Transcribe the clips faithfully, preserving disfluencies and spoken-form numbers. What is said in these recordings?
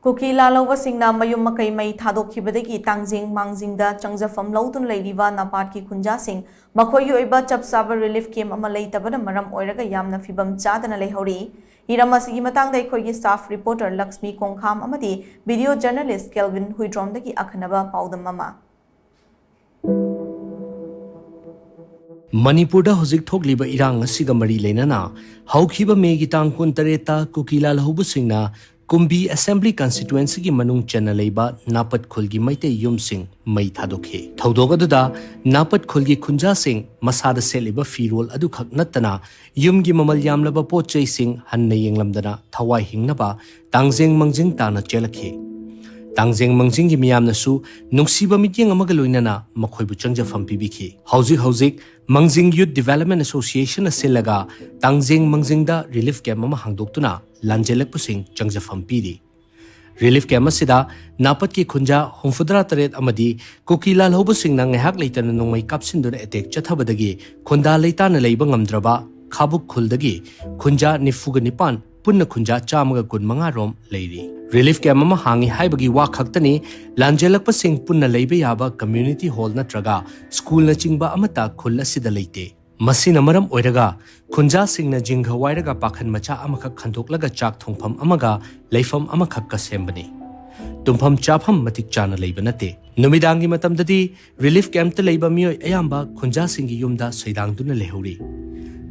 ꯀꯨꯀꯤ ꯂꯥꯜꯍꯧꯕꯁꯤꯡꯅ ꯃꯌꯨꯝ ꯃꯀꯩ ꯃꯩ ꯊꯥꯗꯣꯛꯈꯤꯕꯗꯒꯤ ꯇꯥꯡꯖꯦꯡ ꯃꯥꯡꯖꯤꯡꯗ ꯆꯪꯖꯐꯝ ꯂꯧꯗꯨꯅ ꯂꯩꯔꯤꯕ ꯅꯥꯄꯥꯠꯀꯤ ꯈꯨꯟꯖꯥꯁꯤꯡ ꯃꯈꯣꯏꯒꯤ ꯑꯣꯏꯕ ꯆꯞ ꯆꯥꯕ relief camp ꯑꯃ ꯂꯩꯇꯕꯅ ꯃꯔꯝ ꯑꯣꯏꯔꯒ ꯌꯥꯝꯅ ꯐꯤꯕꯝ ꯆꯥꯗꯅ ꯂꯩꯍꯧꯔꯤ꯫ ꯍꯤꯔꯝ ꯑꯁꯤꯒꯤ ꯃꯇꯥꯡꯗ ꯑꯩꯈꯣꯏꯒꯤ staff reporter ꯂꯛꯁꯃꯤ ꯀꯣꯡꯈꯥꯝ ꯑꯃꯗꯤ video journalist ꯀꯦꯜꯚꯤꯟ ꯍꯨꯏꯗ꯭ꯔꯣꯝꯗꯒꯤ ꯑꯈꯟꯅꯕ ꯄꯥꯎꯗꯝ ꯑꯃ꯫ ꯃꯅꯤꯄꯨꯔꯗ ꯍꯧꯖꯤꯛ ꯊꯣꯛꯂꯤꯕ ꯏꯔꯥꯡ ꯑꯁꯤꯒ ꯃꯔꯤ ꯂꯩꯅꯅ ꯍꯧꯈꯤꯕ ꯃꯦꯒꯤ ꯇꯥꯡ ꯀꯨꯟꯇꯔꯦꯠꯇ ꯀꯨꯀꯤ ꯂꯥꯜꯍꯧꯕꯁꯤꯡꯅ ꯀꯨꯝꯕꯤ Assembly Constituencyꯒꯤ ꯃꯅꯨꯡ ꯆꯟꯅ ꯂꯩꯕ ꯅꯥꯄꯠ ꯈꯨꯜꯒꯤ ꯃꯩꯇꯩ ꯌꯨꯝꯁꯤꯡ ꯃꯩ ꯊꯥꯗꯣꯛꯈꯤ꯫ ꯊꯧꯗꯣꯛ ꯑꯗꯨꯗ ꯅꯥꯄꯠ ꯈꯨꯜꯒꯤ ꯈꯨꯟꯖꯥꯁꯤꯡ ꯃꯁꯥꯗ ꯁꯦꯠꯂꯤꯕ ꯐꯤꯔꯣꯜ ꯑꯗꯨꯈꯛ ꯅꯠꯇꯅ ꯌꯨꯝꯒꯤ ꯃꯃꯜ ꯌꯥꯝꯂꯕ ꯄꯣꯠ ꯆꯩꯁꯤꯡ ꯍꯟꯅ ꯌꯦꯡꯂꯝꯗꯅ ꯊꯋꯥꯏ ꯍꯤꯡꯅꯕ ꯇꯥꯡꯖꯦꯡ ꯃꯥꯡꯖꯤꯡ ꯇꯥꯅ ꯆꯦꯜꯂꯛꯈꯤ꯫ ꯇꯥꯡꯖꯦꯡ ꯃꯥꯡꯖꯤꯡꯒꯤ ꯃꯤꯌꯥꯝꯅꯁꯨ ꯅꯨꯡꯁꯤꯕ ꯃꯤꯠꯌꯦꯡ ꯑꯃꯒ ꯂꯣꯏꯅꯅ ꯃꯈꯣꯏꯕꯨ ꯆꯪꯖꯐꯝ ꯄꯤꯕꯤꯈꯤ꯫ ꯍꯧꯖꯤꯛ ꯍꯧꯖꯤꯛ ꯃꯥꯡꯖꯤꯡ Youth Development Associationꯅ ꯁꯤꯜꯂꯒ ꯇꯥꯡꯖꯦꯡ ꯃꯥꯡꯖꯤꯡꯗ relief camp ꯑꯃ ꯍꯥꯡꯗꯣꯛꯇꯨꯅ ꯂꯥꯟꯖꯦꯜꯂꯛꯄꯁꯤꯡ ꯆꯪꯖꯐꯝ ꯄꯤꯔꯤ꯫ Relief camp ꯑꯁꯤꯗ ꯅꯥꯄꯠꯀꯤ ꯈꯨꯟꯖꯥ ꯍꯨꯝꯐꯨꯇꯔꯥ ꯇꯔꯦꯠ ꯑꯃꯗꯤ ꯀꯨꯀꯤ ꯂꯥꯜꯍꯧꯕꯁꯤꯡꯅ ꯉꯥꯏꯍꯥꯛ ꯂꯩꯇꯅ ꯅꯣꯡꯃꯩ ꯀꯥꯞꯁꯤꯟꯗꯨꯅ attack ꯆꯠꯊꯕꯗꯒꯤ ꯈꯨꯟꯗꯥ ꯂꯩꯇꯥꯅ ꯂꯩꯕ ꯉꯝꯗ꯭ꯔꯕ ꯈꯥꯕꯨꯛ ꯈꯨꯜꯗꯒꯤ ꯈꯨꯟꯖꯥ ꯅꯤꯐꯨꯒ ꯅꯤꯄꯥꯟ, ꯄꯨꯟꯅ ꯈꯨꯟꯖꯥ ꯆꯥꯝꯃꯒ ꯀꯨꯟꯃꯉꯥ ꯔꯣꯝ ꯂꯩꯔꯤ꯫ Relief camp ꯑꯃ ꯍꯥꯡꯉꯤ ꯍꯥꯏꯕꯒꯤ ꯋꯥ ꯈꯛꯇꯅꯤ, ꯂꯥꯟꯖꯦꯜꯂꯛꯄꯁꯤꯡ ꯄꯨꯟꯅ ꯂꯩꯕ ꯌꯥꯕ community hall ꯅꯠꯇ꯭ꯔꯒ schoolꯅꯆꯤꯡꯕ ꯑꯃꯠꯇ ꯈꯨꯜ ꯑꯁꯤꯗ ꯂꯩꯇꯦ꯫ ꯃꯁꯤꯅ ꯃꯔꯝ ꯑꯣꯏꯔꯒ ꯈꯨꯟꯖꯥꯁꯤꯡꯅ ꯖꯤꯡꯒ ꯋꯥꯏꯔꯒ ꯄꯥꯈꯟ ꯃꯆꯥ ꯑꯃꯈꯛ ꯈꯟꯗꯣꯛꯂꯒ ꯆꯥꯛ ꯊꯣꯡꯐꯝ ꯑꯃꯒ ꯂꯩꯐꯝ ꯑꯃꯈꯛꯀ ꯁꯦꯝꯕꯅꯤ꯫ ꯇꯨꯝꯐꯝ ꯆꯥꯐꯝ ꯃꯇꯤꯛ ꯆꯥꯅ ꯂꯩꯕ ꯅꯠꯇꯦ꯫ ꯅꯨꯃꯤꯗꯥꯡꯒꯤ ꯃꯇꯝꯗꯗꯤ relief campꯇ ꯂꯩꯕ ꯃꯤꯑꯣꯏ ꯑꯌꯥꯝꯕ ꯈꯨꯟꯖꯥꯁꯤꯡꯒꯤ ꯌꯨꯝꯗ ꯁꯩꯗꯥꯡꯗꯨꯅ ꯂꯩꯍꯧꯔꯤ꯫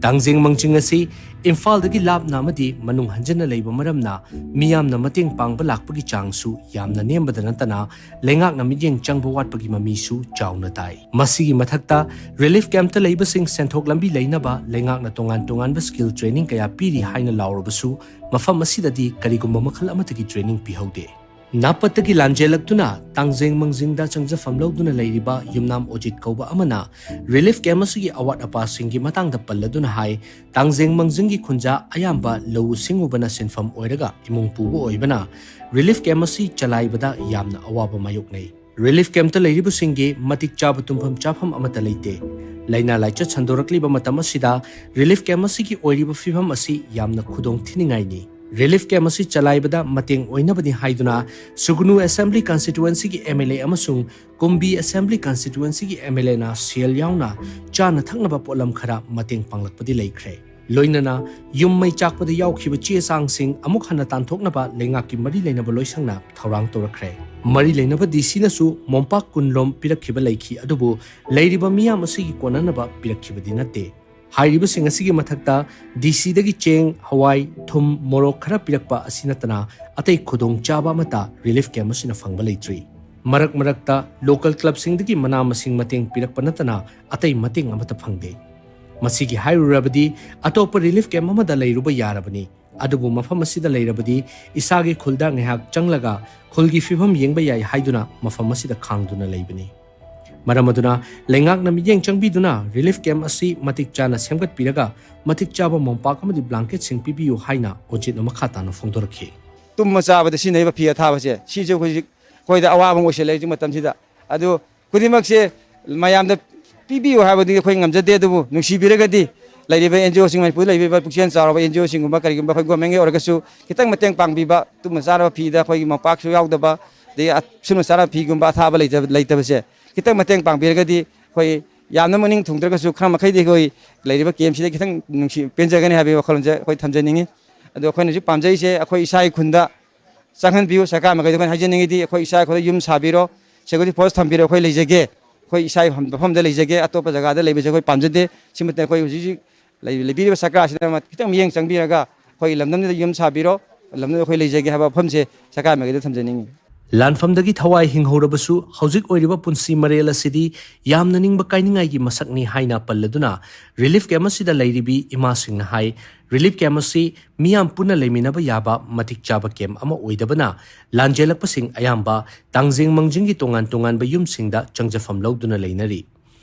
ꯇꯥꯡꯖꯦꯡ ꯃꯥꯡꯖꯤꯡ ꯑꯁꯤ ꯏꯝꯐꯥꯜꯗꯒꯤ ꯂꯥꯞꯅ ꯑꯃꯗꯤ ꯃꯅꯨꯡ ꯍꯟꯖꯤꯟꯅ ꯂꯩꯕ ꯃꯔꯝꯅ ꯃꯤꯌꯥꯝꯅ ꯃꯇꯦꯡ ꯄꯥꯡꯕ ꯂꯥꯛꯄꯒꯤ ꯆꯥꯡꯁꯨ ꯌꯥꯝꯅ ꯅꯦꯝꯕꯗ ꯅꯠꯇꯅ ꯂꯩꯉꯥꯛꯅ ꯃꯤꯠꯌꯦꯡ ꯆꯪꯕ ꯋꯥꯠꯄꯒꯤ ꯃꯃꯤꯁꯨ ꯆꯥꯎꯅ ꯇꯥꯏ꯫ ꯃꯁꯤꯒꯤ ꯃꯊꯛꯇ relief campꯇ ꯂꯩꯕꯁꯤꯡ ꯁꯦꯟꯊꯣꯛ ꯂꯝꯕꯤ ꯂꯩꯅꯕ ꯂꯩꯉꯥꯛꯅ ꯇꯣꯉꯥꯟ ꯇꯣꯉꯥꯟꯕ skill training ꯀꯌꯥ ꯄꯤꯔꯤ ꯍꯥꯏꯅ ꯂꯥꯎꯔꯕꯁꯨ ꯃꯐꯝ ꯑꯁꯤꯗꯗꯤ ꯀꯔꯤꯒꯨꯝꯕ ꯃꯈꯜ ꯑꯃꯠꯇꯒꯤ training ꯄꯤꯍꯧꯗꯦ꯫ ꯅꯥꯄꯠꯇꯒꯤ ꯂꯥꯟꯖꯦꯜꯂꯛꯇꯨꯅ ꯇꯥꯡꯖꯦꯡ ꯃꯥꯡꯖꯤꯡꯗ ꯆꯪꯖꯐꯝ ꯂꯧꯗꯨꯅ ꯂꯩꯔꯤꯕ ꯌꯨꯝꯅꯥꯝ ꯑꯣꯖꯤꯠ ꯀꯧꯕ ꯑꯃꯅ relief camp ꯑꯁꯤꯒꯤ ꯑꯋꯥꯠ ꯑꯄꯥꯁꯤꯡꯒꯤ ꯃꯇꯥꯡꯗ ꯄꯜꯂꯗꯨꯅ ꯍꯥꯏ, ꯇꯥꯡꯖꯦꯡ ꯃꯥꯡꯖꯤꯡꯒꯤ ꯈꯨꯟꯖꯥ ꯑꯌꯥꯝꯕ ꯂꯧꯎ ꯁꯤꯡꯎꯕꯅ ꯁꯤꯟꯐꯝ ꯑꯣꯏꯔꯒ ꯏꯃꯨꯡ ꯄꯨꯕ ꯑꯣꯏꯕꯅ relief camp ꯑꯁꯤ ꯆꯂꯥꯏꯕꯗ ꯌꯥꯝꯅ ꯑꯋꯥꯕ ꯃꯥꯌꯣꯛꯅꯩ꯫ Relief campꯇ ꯂꯩꯔꯤꯕꯁꯤꯡꯒꯤ ꯃꯇꯤꯛ ꯆꯥꯕ ꯇꯨꯝꯐꯝ ꯆꯥꯐꯝ ꯑꯃꯠꯇ ꯂꯩꯇꯦ꯫ ꯂꯥꯏꯅꯥ ꯂꯥꯏꯆꯠ ꯁꯟꯗꯣꯔꯛꯂꯤꯕ ꯃꯇꯝ ꯑꯁꯤꯗ relief camp ꯑꯁꯤꯒꯤ ꯑꯣꯏꯔꯤꯕ ꯐꯤꯚꯝ ꯑꯁꯤ ꯌꯥꯝꯅ ꯈꯨꯗꯣꯡ ꯊꯤꯅꯤꯡꯉꯥꯏꯅꯤ꯫ ꯔꯤꯂꯤꯐ ꯀꯦꯝꯞ ꯑꯁꯤ ꯆꯂꯥꯏꯕꯗ ꯃꯇꯦꯡ ꯑꯣꯏꯅꯕꯅꯤ ꯍꯥꯏꯗꯨꯅ ꯁꯨꯒꯅꯨ ꯑꯦꯁꯦꯝꯕ꯭ꯂꯤ ꯀꯟꯁꯇꯤꯇ꯭ꯌꯨꯑꯦꯟꯁꯤꯒꯤ ꯑꯦꯝ ꯑꯦꯜ ꯑꯦ ꯑꯃꯁꯨꯡ ꯀꯨꯝꯕꯤ ꯑꯦꯁꯦꯝꯕ꯭ꯂꯤ ꯀꯟꯁꯇꯤꯇ꯭ꯌꯨꯑꯦꯟꯁꯤꯒꯤ ꯑꯦꯝ ꯑꯦꯜ ꯑꯦꯅ ꯁꯦꯜ ꯌꯥꯎꯅ ꯆꯥꯅ ꯊꯛꯅꯕ ꯄꯣꯠꯂꯝ ꯈꯔ ꯃꯇꯦꯡ ꯄꯥꯡꯂꯛꯄꯗꯤ ꯂꯩꯈ꯭ꯔꯦ꯫ ꯂꯣꯏꯅꯅ ꯌꯨꯝ ꯃꯩ ꯆꯥꯛꯄꯗ ꯌꯥꯎꯈꯤꯕ ꯆꯦ ꯆꯥꯡꯁꯤꯡ ꯑꯃꯨꯛ ꯍꯟꯅ ꯇꯥꯟꯊꯣꯛꯅꯕ ꯂꯩꯉꯥꯛꯀꯤ ꯃꯔꯤ ꯂꯩꯅꯕ ꯂꯣꯏꯁꯪꯅ ꯊꯧꯔꯥꯡ ꯇꯧꯔꯛꯈ꯭ꯔꯦ꯫ ꯃꯔꯤ ꯂꯩꯅꯕ ꯗꯤ ꯁꯤꯅꯁꯨ ꯃꯣꯝꯄꯥꯛ ꯀꯨꯟꯂꯣꯝ ꯄꯤꯔꯛꯈꯤꯕ ꯂꯩꯈꯤ, ꯑꯗꯨꯕꯨ ꯂꯩꯔꯤꯕ ꯃꯤꯌꯥꯝ ꯑꯁꯤꯒꯤ ꯀꯣꯟꯅꯅꯕ ꯄꯤꯔꯛꯈꯤꯕꯗꯤ ꯅꯠꯇꯦ꯫ ꯍꯥꯏꯔꯤꯕꯁꯤꯡ ꯑꯁꯤꯒꯤ ꯃꯊꯛꯇ ꯗꯤ ꯁꯤꯗꯒꯤ ꯆꯦꯡ, ꯍꯋꯥꯏ, ꯊꯨꯝ, ꯃꯣꯔꯣꯛ ꯈꯔ ꯄꯤꯔꯛꯄ ꯑꯁꯤ ꯅꯠꯇꯅ ꯑꯇꯩ ꯈꯨꯗꯣꯡꯆꯥꯕ ꯑꯃꯠꯇ ꯔꯤꯂꯤꯐ ꯀꯦꯝꯞ ꯑꯁꯤꯅ ꯐꯪꯕ ꯂꯩꯇ꯭ꯔꯤ꯫ ꯃꯔꯛ ꯃꯔꯛꯇ ꯂꯣꯀꯦꯜ ꯀ꯭ꯂꯕꯁꯤꯡꯗꯒꯤ ꯃꯅꯥ ꯃꯁꯤꯡ ꯃꯇꯦꯡ ꯄꯤꯔꯛꯄ ꯅꯠꯇꯅ ꯑꯇꯩ ꯃꯇꯦꯡ ꯑꯃꯠꯇ ꯐꯪꯗꯦ꯫ ꯃꯁꯤꯒꯤ ꯍꯥꯏꯔꯨꯔꯕꯗꯤ ꯑꯇꯣꯞꯄ ꯔꯤꯂꯤꯐ ꯀꯦꯝꯞ ꯑꯃꯗ ꯂꯩꯔꯨꯕ ꯌꯥꯔꯕꯅꯤ, ꯑꯗꯨꯕꯨ ꯃꯐꯝ ꯑꯁꯤꯗ ꯂꯩꯔꯕꯗꯤ ꯏꯁꯥꯒꯤ ꯈꯨꯜꯗ ꯉꯥꯏꯍꯥꯛ ꯆꯪꯂꯒ ꯈꯨꯜꯒꯤ ꯐꯤꯕꯝ ꯌꯦꯡꯕ ꯌꯥꯏ ꯍꯥꯏꯗꯨꯅ ꯃꯐꯝ ꯑꯁꯤꯗ ꯈꯥꯡꯗꯨꯅ ꯂꯩꯕꯅꯤ꯫ ꯃꯔꯝ ꯑꯗꯨꯅ ꯂꯩꯉꯥꯛꯅ ꯃꯤꯠꯌꯦꯡ ꯆꯪꯕꯤꯗꯨꯅ ꯔꯤꯂꯤꯐ ꯀꯦꯝꯞ ꯑꯁꯤ ꯃꯇꯤꯛ ꯆꯥꯅ ꯁꯦꯝꯒꯠꯄꯤꯔꯒ ꯃꯇꯤꯛ ꯆꯥꯕ ꯃꯣꯝꯄꯥꯛ ꯑꯃꯗꯤ ꯕ꯭ꯂꯥꯡꯀꯦꯠꯁꯤꯡ ꯄꯤꯕꯤꯌꯨ ꯍꯥꯏꯅ ꯑꯣꯖꯦꯠꯅ ꯃꯈꯥ ꯇꯥꯅ ꯐꯣꯡꯗꯣꯔꯛꯈꯤ꯫ ꯇꯨꯝꯕ ꯆꯥꯕꯗ ꯁꯤꯖꯤꯟꯅꯔꯤꯕ ꯐꯤ ꯑꯊꯥꯕꯁꯦ ꯁꯤꯁꯨ ꯍꯧꯖꯤꯛ ꯑꯩꯈꯣꯏꯗ ꯑꯋꯥꯕ ꯑꯃ ꯑꯣꯏꯁꯤꯜꯂꯛꯑꯦ ꯍꯧꯖꯤꯛ ꯃꯇꯝꯁꯤꯗ꯫ ꯑꯗꯨ ꯈꯨꯗꯤꯡꯃꯛꯁꯦ ꯃꯌꯥꯝꯗ ꯄꯤꯕꯤꯌꯨ ꯍꯥꯏꯕꯗꯤ ꯑꯩꯈꯣꯏ ꯉꯝꯖꯗꯦ, ꯑꯗꯨꯕꯨ ꯅꯨꯡꯁꯤꯕꯤꯔꯒꯗꯤ ꯂꯩꯔꯤꯕ ꯑꯦꯟ ꯖꯤ ꯑꯣꯁꯤꯡ, ꯃꯅꯤꯄꯨꯔꯗ ꯂꯩꯔꯤꯕ ꯄꯨꯛꯆꯦꯜ ꯆꯥꯎꯔꯕ ꯑꯦꯟ ꯖꯤ ꯑꯣꯁꯤꯡꯒꯨꯝꯕ ꯀꯔꯤꯒꯨꯝꯕ ꯑꯩꯈꯣꯏ ꯒꯣꯔꯃꯦꯟꯒꯤ ꯑꯣꯏꯔꯒꯁꯨ ꯈꯤꯇꯪ ꯃꯇꯦꯡ ꯄꯥꯡꯕꯤꯕ, ꯇꯨꯝꯕ ꯆꯥꯅꯕ ꯐꯤꯗ ꯑꯩꯈꯣꯏꯒꯤ ꯃꯣꯝꯄꯥꯛꯁꯨ ꯌꯥꯎꯗꯕ, ꯑꯗꯒꯤ ꯑꯁꯨꯝꯕ ꯆꯥꯅꯕ ꯐꯤꯒꯨꯝꯕ ꯑꯊꯥꯕ ꯂꯩꯇꯕ-, ꯂꯩꯇꯕꯁꯦ ꯈꯤꯇꯪ ꯃꯇꯦꯡ ꯄꯥꯡꯕꯤꯔꯒꯗꯤ ꯑꯩꯈꯣꯏ ꯌꯥꯝꯅ ꯃꯅꯤꯡ ꯊꯨꯡꯗ꯭ꯔꯒꯁꯨ ꯈꯔ ꯃꯈꯩꯗꯤ ꯑꯩꯈꯣꯏ ꯂꯩꯔꯤꯕ ꯀꯦꯝꯞꯁꯤꯗ ꯈꯤꯇꯪ ꯅꯨꯡꯁꯤ ꯄꯦꯟꯖꯒꯅꯤ ꯍꯥꯏꯕꯒꯤ ꯋꯥꯈꯜꯂꯣꯟꯁꯦ ꯑꯩꯈꯣꯏ ꯊꯝꯖꯅꯤꯡꯉꯤ꯫ ꯑꯗꯣ ꯑꯩꯈꯣꯏꯅ ꯍꯧꯖꯤꯛ ꯄꯥꯝꯖꯩꯁꯦ ꯑꯩꯈꯣꯏ ꯏꯁꯥꯒꯤ ꯈꯨꯟꯗ ꯆꯪꯍꯟꯕꯤꯌꯨ꯫ ꯁꯔꯀꯥꯔ ꯃꯥꯏꯀꯩꯗ ꯑꯩꯈꯣꯏꯅ ꯍꯥꯏꯖꯅꯤꯡꯉꯤꯗꯤ ꯑꯩꯈꯣꯏ ꯏꯁꯥ ꯑꯩꯈꯣꯏꯗ ꯌꯨꯝ ꯁꯥꯕꯤꯔꯣ, ꯁꯦꯀ꯭ꯌꯨꯔꯤꯇꯤ ꯐꯣꯔꯁ ꯊꯝꯕꯤꯔꯣ, ꯑꯩꯈꯣꯏ ꯂꯩꯖꯒꯦ꯫ ꯑꯩꯈꯣꯏ ꯏꯁꯥꯒꯤ ꯃꯐꯝꯗ ꯂꯩꯖꯒꯦ, ꯑꯇꯣꯞꯄ ꯖꯒꯥꯗ ꯂꯩꯕꯁꯦ ꯑꯩꯈꯣꯏ ꯄꯥꯝꯖꯗꯦ꯫ ꯁꯤꯃꯇ ꯑꯩꯈꯣꯏ ꯍꯧꯖꯤꯛ ꯍꯧꯖꯤꯛ ꯂꯩ-, ꯂꯩꯕꯤꯔꯤꯕ ꯁꯔꯀꯥꯔꯁꯤꯅ ꯈꯤꯇꯪ ꯃꯤꯠꯌꯦꯡ ꯆꯪꯕꯤꯔꯒ ꯑꯩꯈꯣꯏ ꯂꯝꯗꯝꯁꯤꯗ ꯌꯨꯝ ꯁꯥꯕꯤꯔꯣ, ꯂꯝꯗꯝꯗ ꯑꯩꯈꯣꯏ ꯂꯩꯖꯒꯦ ꯍꯥꯏꯕ ꯋꯥꯐꯝꯁꯦ ꯁꯔꯀꯥꯔ ꯃꯥꯏꯀꯩꯗ ꯊꯝꯖꯅꯤꯡꯉꯤ꯫ ꯂꯥꯟꯐꯝꯗꯒꯤ ꯊꯋꯥꯏ ꯍꯤꯡꯍꯧꯔꯕꯁꯨ ꯍꯧꯖꯤꯛ ꯑꯣꯏꯔꯤꯕ ꯄꯨꯟꯁꯤ ꯃꯔꯦꯜ ꯑꯁꯤꯗꯤ ꯌꯥꯝꯅ ꯅꯤꯡꯕ ꯀꯥꯏꯅꯤꯡꯉꯥꯏꯒꯤ ꯃꯁꯛꯅꯤ ꯍꯥꯏꯅ ꯄꯜꯂꯗꯨꯅ ꯔꯤꯂꯤꯐ ꯀꯦꯝꯞ ꯑꯁꯤꯗ ꯂꯩꯔꯤꯕꯤ ꯏꯃꯥꯁꯤꯡꯅ ꯍꯥꯏ, ꯔꯤꯂꯤꯐ ꯀꯦꯝꯞ ꯑꯁꯤ ꯃꯤꯌꯥꯝ ꯄꯨꯟꯅ ꯂꯩꯃꯤꯟꯅꯕ ꯌꯥꯕ ꯃꯇꯤꯛ ꯆꯥꯕ ꯀꯦꯝꯞ ꯑꯃ ꯑꯣꯏꯗꯕꯅ ꯂꯥꯟꯖꯦꯜꯂꯛꯄꯁꯤꯡ ꯑꯌꯥꯝꯕ ꯇꯥꯡꯖꯤꯡ ꯃꯥꯡꯖꯤꯡꯒꯤ ꯇꯣꯉꯥꯟ ꯇꯣꯉꯥꯟꯕ ꯌꯨꯝꯁꯤꯡꯗ ꯆꯪꯖꯐꯝ ꯂꯧꯗꯨꯅ ꯂꯩꯅꯔꯤ꯫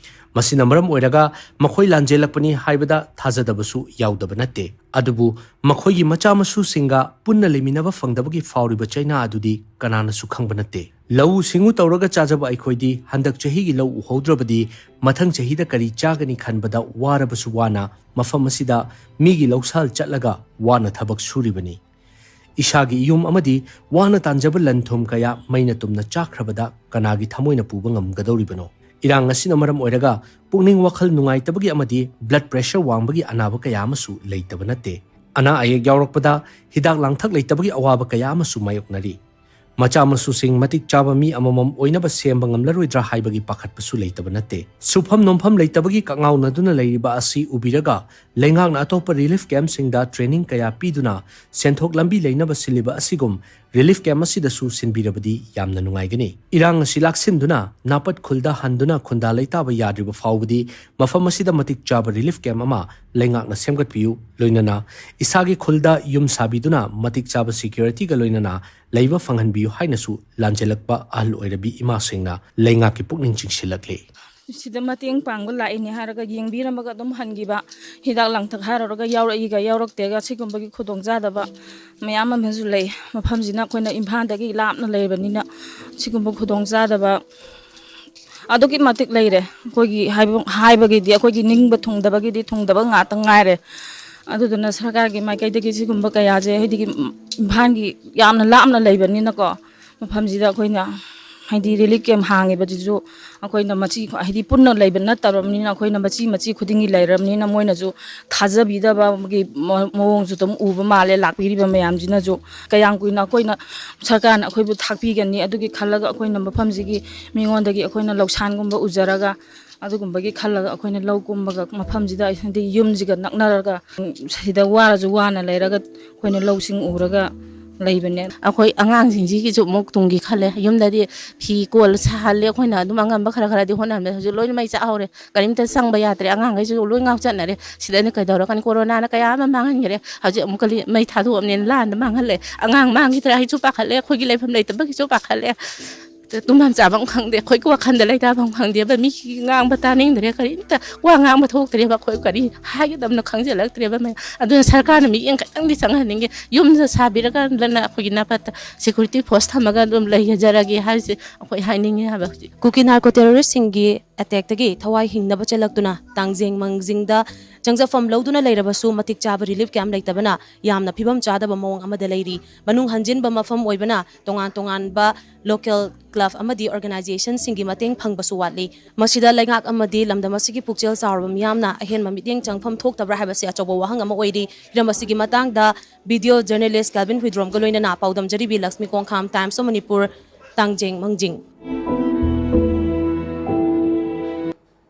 ꯃꯁꯤꯅ ꯃꯔꯝ ꯑꯣꯏꯔꯒ ꯃꯈꯣꯏ ꯂꯥꯟꯖꯦꯜꯂꯛꯄꯅꯤ ꯍꯥꯏꯕꯗ ꯊꯥꯖꯗꯕꯁꯨ ꯌꯥꯎꯗꯕ ꯅꯠꯇꯦ꯫ ꯑꯗꯨꯕꯨ ꯃꯈꯣꯏꯒꯤ ꯃꯆꯥ ꯃꯁꯨꯁꯤꯡꯒ ꯄꯨꯟꯅ ꯂꯩꯃꯤꯟꯅꯕ ꯐꯪꯗꯕꯒꯤ ꯐꯥꯎꯔꯤꯕ ꯆꯩꯅꯥ ꯑꯗꯨꯗꯤ ꯀꯅꯥꯅꯁꯨ ꯈꯪꯕ ꯅꯠꯇꯦ꯫ ꯂꯧꯎ ꯁꯤꯡꯎ ꯇꯧꯔꯒ ꯆꯥꯖꯕ ꯑꯩꯈꯣꯏꯗꯤ ꯍꯟꯗꯛ ꯆꯍꯤꯒꯤ ꯂꯧ ꯎꯍꯧꯗ꯭ꯔꯕꯗꯤ ꯃꯊꯪ ꯆꯍꯤꯗ ꯀꯔꯤ ꯆꯥꯒꯅꯤ ꯈꯟꯕꯗ ꯋꯥꯔꯕꯁꯨ ꯋꯥꯅ ꯃꯐꯝ ꯑꯁꯤꯗ ꯃꯤꯒꯤ ꯂꯧꯁꯥꯜ ꯆꯠꯂꯒ ꯋꯥꯅ ꯊꯕꯛ ꯁꯨꯔꯤꯕꯅꯤ꯫ ꯏꯁꯥꯒꯤ ꯌꯨꯝ ꯑꯃꯗꯤ ꯋꯥꯅ ꯇꯥꯟꯖꯕ ꯂꯟ ꯊꯨꯝ ꯀꯌꯥ ꯃꯩꯅ ꯇꯨꯝꯅ ꯆꯥꯛꯈ꯭ꯔꯕꯗ ꯀꯅꯥꯒꯤ ꯊꯃꯣꯏꯅ ꯄꯨꯕ ꯉꯝꯒꯗꯧꯔꯤꯕꯅꯣ? ꯏꯔꯥꯡ ꯑꯁꯤꯅ ꯃꯔꯝ ꯑꯣꯏꯔꯒ ꯄꯨꯛꯅꯤꯡ ꯋꯥꯈꯜ ꯅꯨꯡꯉꯥꯏꯇꯕꯒꯤ ꯑꯃꯗꯤ blood pressure ꯋꯥꯡꯕꯒꯤ ꯑꯅꯥꯕ ꯀꯌꯥ ꯑꯃꯁꯨ ꯂꯩꯇꯕ ꯅꯠꯇꯦ꯫ ꯑꯅꯥ ꯑꯌꯦꯛ ꯌꯥꯎꯔꯛꯄꯗ ꯍꯤꯗꯥꯛ ꯂꯥꯡꯊꯛ ꯂꯩꯇꯕꯒꯤ ꯑꯋꯥꯕ ꯀꯌꯥ ꯑꯃꯁꯨ ꯃꯥꯌꯣꯛꯅꯔꯤ꯫ ꯃꯆꯥ ꯃꯁꯨꯁꯤꯡ ꯃꯇꯤꯛ ꯆꯥꯕ ꯃꯤ ꯑꯃꯃꯝ ꯑꯣꯏꯅꯕ ꯁꯦꯝꯕ ꯉꯝꯂꯔꯣꯏꯗ꯭ꯔꯥ ꯍꯥꯏꯕꯒꯤ ꯄꯥꯈꯠꯄꯁꯨ ꯂꯩꯇꯕ ꯅꯠꯇꯦ꯫ ꯁꯨꯐꯝ ꯅꯣꯝꯐꯝ ꯂꯩꯇꯕꯒꯤ ꯀꯛꯉꯥꯎꯅꯗꯨꯅ ꯂꯩꯔꯤꯕ ꯑꯁꯤ ꯎꯕꯤꯔꯒ ꯂꯩꯉꯥꯛꯅ ꯑꯇꯣꯞꯄ relief camp ꯁꯤꯡꯗ training ꯀꯌꯥ ꯄꯤꯗꯨꯅ ꯁꯦꯟꯊꯣꯛ ꯂꯝꯕꯤ ꯂꯩꯅꯕ ꯁꯤꯜꯂꯤꯕ ꯑꯁꯤꯒꯨꯝ relief camp ꯑꯁꯤꯗꯁꯨ ꯁꯤꯟꯕꯤꯔꯕꯗꯤ ꯌꯥꯝꯅ ꯅꯨꯡꯉꯥꯏꯒꯅꯤ꯫ ꯏꯔꯥꯡ ꯑꯁꯤ ꯂꯥꯛꯁꯤꯟꯗꯨꯅ ꯅꯥꯄꯠ ꯈꯨꯜꯗ ꯍꯟꯗꯨꯅ ꯈꯨꯟꯗꯥ ꯂꯩꯇꯥꯕ ꯌꯥꯗ꯭ꯔꯤꯕ ꯐꯥꯎꯕꯗꯤ ꯃꯐꯝ ꯑꯁꯤꯗ ꯃꯇꯤꯛ ꯆꯥꯕ relief camp ꯑꯃ ꯂꯩꯉꯥꯛꯅ ꯁꯦꯝꯒꯠꯄꯤꯌꯨ, ꯂꯣꯏꯅꯅ ꯏꯁꯥꯒꯤ ꯈꯨꯜꯗ ꯌꯨꯝ ꯁꯥꯕꯤꯗꯨꯅ ꯃꯇꯤꯛ ꯆꯥꯕ security ꯒ ꯂꯣꯏꯅꯅ ꯂꯩꯕ ꯐꯪꯍꯟꯕꯤꯌꯨ ꯍꯥꯏꯅꯁꯨ ꯂꯥꯟꯖꯦꯜꯂꯛꯄ ꯑꯍꯜ ꯑꯣꯏꯔꯕꯤ ꯏꯃꯥꯁꯤꯡꯅ ꯂꯩꯉꯥꯛꯀꯤ ꯄꯨꯛꯅꯤꯡ ꯆꯤꯡꯁꯤꯜꯂꯛꯂꯤ꯫ ꯁꯤꯗ ꯃꯇꯦꯡ ꯄꯥꯡꯕ ꯂꯥꯛꯏꯅꯦ ꯍꯥꯏꯔꯒ ꯌꯦꯡꯕꯤꯔꯝꯃꯒ ꯑꯗꯨꯝ ꯍꯟꯈꯤꯕ, ꯍꯤꯗꯥꯛ ꯂꯥꯡꯊꯛ ꯍꯥꯏꯔꯨꯔꯒ ꯌꯥꯎꯔꯛꯏꯒ ꯌꯥꯎꯔꯛꯇꯦꯒ ꯁꯤꯒꯨꯝꯕꯒꯤ ꯈꯨꯗꯣꯡꯆꯥꯗꯕ ꯃꯌꯥꯝ ꯑꯃꯁꯨ ꯂꯩ꯫ ꯃꯐꯝꯁꯤꯅ ꯑꯩꯈꯣꯏꯅ ꯏꯝꯐꯥꯜꯗꯒꯤ ꯂꯥꯞꯅ ꯂꯩꯔꯕꯅꯤꯅ ꯁꯤꯒꯨꯝꯕ ꯈꯨꯗꯣꯡꯆꯥꯗꯕ ꯑꯗꯨꯛꯀꯤ ꯃꯇꯤꯛ ꯂꯩꯔꯦ꯫ ꯑꯩꯈꯣꯏꯒꯤ ꯍꯥꯏꯕ-, ꯍꯥꯏꯕꯒꯤꯗꯤ ꯑꯩꯈꯣꯏꯒꯤ ꯅꯤꯡꯕ ꯊꯨꯡꯗꯕꯒꯤꯗꯤ ꯊꯨꯡꯗꯕ ꯉꯥꯛꯇ ꯉꯥꯏꯔꯦ꯫ ꯑꯗꯨꯗꯨꯅ ꯁꯔꯀꯥꯔꯒꯤ ꯃꯥꯏꯀꯩꯗꯒꯤ ꯁꯤꯒꯨꯝꯕ ꯀꯌꯥꯁꯦ, ꯍꯥꯏꯗꯤ ꯏꯝꯐꯥꯜꯒꯤ ꯌꯥꯝꯅ ꯂꯥꯞꯅ ꯂꯩꯕꯅꯤꯅꯀꯣ, ꯃꯐꯝꯁꯤꯗ ꯑꯩꯈꯣꯏꯅ ꯍꯥꯏꯗꯤ relief camp ꯍꯥꯡꯉꯤꯕꯁꯤꯁꯨ ꯑꯩꯈꯣꯏꯅ ꯃꯆꯤ, ꯍꯥꯏꯗꯤ ꯄꯨꯟꯅ ꯂꯩꯕ ꯅꯠꯇꯕꯅꯤꯅ ꯑꯩꯈꯣꯏꯅ ꯃꯆꯤ ꯃꯆꯤ ꯈꯨꯗꯤꯡꯒꯤ ꯂꯩꯔꯕꯅꯤꯅ ꯃꯣꯏꯅꯁꯨ ꯊꯥꯖꯕꯤꯗꯕꯒꯤ ꯃ-, ꯃꯑꯣꯡꯁꯨ ꯑꯗꯨꯝ ꯎꯕ ꯃꯥꯜꯂꯦ ꯂꯥꯛꯄꯤꯔꯤꯕ ꯃꯌꯥꯝꯁꯤꯅꯁꯨ꯫ ꯀꯌꯥꯝ ꯀꯨꯏꯅ ꯑꯩꯈꯣꯏꯅ, ꯁꯔꯀꯥꯔꯅ ꯑꯩꯈꯣꯏꯕꯨ ꯊꯥꯛꯄꯤꯒꯅꯤ? ꯑꯗꯨꯒꯤ ꯈꯜꯂꯒ ꯑꯩꯈꯣꯏꯅ ꯃꯐꯝꯁꯤꯒꯤ ꯃꯤꯉꯣꯟꯗꯒꯤ ꯑꯩꯈꯣꯏꯅ ꯂꯧꯁꯥꯟꯒꯨꯝꯕ ꯎꯖꯔꯒ ꯑꯗꯨꯒꯨꯝꯕꯒꯤ ꯈꯜꯂꯒ ꯑꯩꯈꯣꯏꯅ ꯂꯧ ꯀꯨꯝꯕꯒ ꯃꯐꯝꯁꯤꯗ ꯍꯥꯏꯗꯤ ꯌꯨꯝꯁꯤꯒ ꯅꯛꯅꯔꯒ, ꯎꯝ, ꯁꯤꯗ ꯋꯥꯔꯁꯨ ꯋꯥꯅ ꯂꯩꯔꯒ ꯑꯩꯈꯣꯏꯅ ꯂꯧꯁꯤꯡ ꯎꯔꯒ ꯂꯩꯕꯅꯦ꯫ ꯑꯩꯈꯣꯏ ꯑꯉꯥꯡꯁꯤꯡꯁꯤꯒꯤꯁꯨ ꯑꯃꯨꯛ ꯇꯨꯡꯒꯤ ꯈꯜꯂꯦ꯫ ꯌꯨꯝꯗꯗꯤ ꯐꯤ ꯀꯣꯜ ꯁꯥꯍꯜꯂꯦ, ꯑꯩꯈꯣꯏꯅ ꯑꯗꯨꯝ ꯑꯉꯝꯕ ꯈꯔ ꯈꯔꯗꯤ ꯍꯣꯠꯅꯍꯟꯕ꯫ ꯍꯧꯖꯤꯛ ꯂꯣꯏꯅ ꯃꯩ ꯆꯥꯛꯍꯧꯔꯦ, ꯀꯔꯤꯝꯇ ꯆꯪꯕ ꯌꯥꯗ꯭ꯔꯦ꯫ ꯑꯉꯥꯡꯈꯩꯁꯨ ꯂꯣꯏ ꯉꯥꯎꯆꯠꯅꯔꯦ꯫ ꯁꯤꯗꯅ ꯀꯩꯗꯧꯔꯀꯅꯤ? ꯀꯣꯔꯣꯅꯥꯅ ꯀꯌꯥ ꯑꯃ ꯃꯥꯡꯍꯟꯈ꯭ꯔꯦ꯫ ꯍꯧꯖꯤꯛ ꯑꯃꯨꯛꯀ ꯂꯤ-, ꯃꯩ ꯊꯥꯗꯣꯛꯑꯕꯅꯤꯅ ꯂꯥꯟꯗ ꯃꯥꯡꯍꯜꯂꯦ꯫ ꯑꯉꯥꯡ ꯃꯥꯡꯈꯤꯗ꯭ꯔꯥ ꯍꯥꯏꯁꯨ ꯄꯥꯈꯠꯂꯦ, ꯑꯩꯈꯣꯏꯒꯤ ꯂꯩꯐꯝ ꯂꯩꯇꯕꯒꯤꯁꯨ ꯄꯥꯈꯠꯂꯦ꯫ ꯇꯨꯝꯐꯝ ꯆꯥꯐꯝ ꯈꯪꯗꯦ, ꯑꯩꯈꯣꯏꯒꯤ ꯋꯥꯈꯜꯗ ꯂꯩꯇꯥꯐꯝ ꯈꯪꯗꯦꯕ꯫ ꯃꯤꯒꯤ ꯉꯥꯡꯕ ꯇꯥꯅꯤꯡꯗ꯭ꯔꯦ, ꯀꯔꯤꯝꯇ ꯋꯥ ꯉꯥꯡꯕ ꯊꯣꯛꯇ꯭ꯔꯦꯕ꯫ ꯑꯩꯈꯣꯏ ꯀꯔꯤ ꯍꯥꯏꯒꯗꯕꯅꯣ ꯈꯪꯖꯤꯜꯂꯛꯇ꯭ꯔꯦꯕ ꯃꯌꯥꯝ꯫ ꯑꯗꯨꯅ ꯁꯔꯀꯥꯔꯅ ꯃꯤꯠꯌꯦꯡ ꯈꯤꯇꯪꯗꯤ ꯆꯪꯍꯟꯅꯤꯡꯉꯤ꯫ ꯌꯨꯝꯗ ꯁꯥꯕꯤꯔꯀꯥꯟꯗꯅ ꯑꯩꯈꯣꯏꯒꯤ ꯅꯥꯄꯠꯇ security force ꯊꯝꯃꯒ ꯑꯗꯨꯝ ꯂꯩꯖꯔꯒꯦ ꯍꯥꯏꯁꯦ ꯑꯩꯈꯣꯏ ꯍꯥꯏꯅꯤꯡꯉꯤ ꯍꯥꯏꯕ ꯍꯧꯖꯤꯛ꯫ ꯀꯨꯀꯤ narco terrorist ꯁꯤꯡꯒꯤ attack ꯇꯒꯤ ꯊꯋꯥꯏ ꯍꯤꯡꯅꯕ ꯆꯦꯜꯂꯛꯇꯨꯅ ꯇꯥꯡꯖꯦꯡ ꯃꯥꯡꯖꯤꯡꯗ ꯆꯪꯖꯐꯝ ꯂꯧꯗꯨꯅ ꯂꯩꯔꯕꯁꯨ ꯃꯇꯤꯛ ꯆꯥꯕ relief camp ꯂꯩꯇꯕꯅ ꯌꯥꯝꯅ ꯐꯤꯕꯝ ꯆꯥꯗꯕ ꯃꯑꯣꯡ ꯑꯃꯗ ꯂꯩꯔꯤ꯫ ꯃꯅꯨꯡ ꯍꯟꯖꯤꯟꯕ ꯃꯐꯝ ꯑꯣꯏꯕꯅ ꯇꯣꯉꯥꯟ ꯇꯣꯉꯥꯟꯕ local club ꯑꯃꯗꯤ organizationꯁꯤꯡꯒꯤ ꯃꯇꯦꯡ ꯐꯪꯕꯁꯨ ꯋꯥꯠꯂꯤ꯫ ꯃꯁꯤꯗ ꯂꯩꯉꯥꯛ ꯑꯃꯗꯤ ꯂꯝꯗꯝ ꯑꯁꯤꯒꯤ ꯄꯨꯛꯆꯦꯜ ꯆꯥꯎꯔꯕ ꯃꯤꯌꯥꯝꯅ ꯑꯍꯦꯟꯕ ꯃꯤꯠꯌꯦꯡ ꯆꯪꯐꯝ ꯊꯣꯛꯇꯕ꯭ꯔꯥ ꯍꯥꯏꯕꯁꯤ ꯑꯆꯧꯕ ꯋꯥꯍꯪ ꯑꯃ ꯑꯣꯏꯔꯤ꯫ ꯍꯤꯔꯝ ꯑꯁꯤꯒꯤ ꯃꯇꯥꯡꯗ video journalist Calvin Huidromꯒ ꯂꯣꯏꯅꯅ ꯄꯥꯎꯗꯝꯖꯔꯤꯕꯤ ꯂꯛꯁꯃꯤ ꯀꯣꯡꯈꯥꯝ, Times of Manipur, ꯇꯥꯡꯖꯦꯡ ꯃꯪꯖꯤꯡ꯫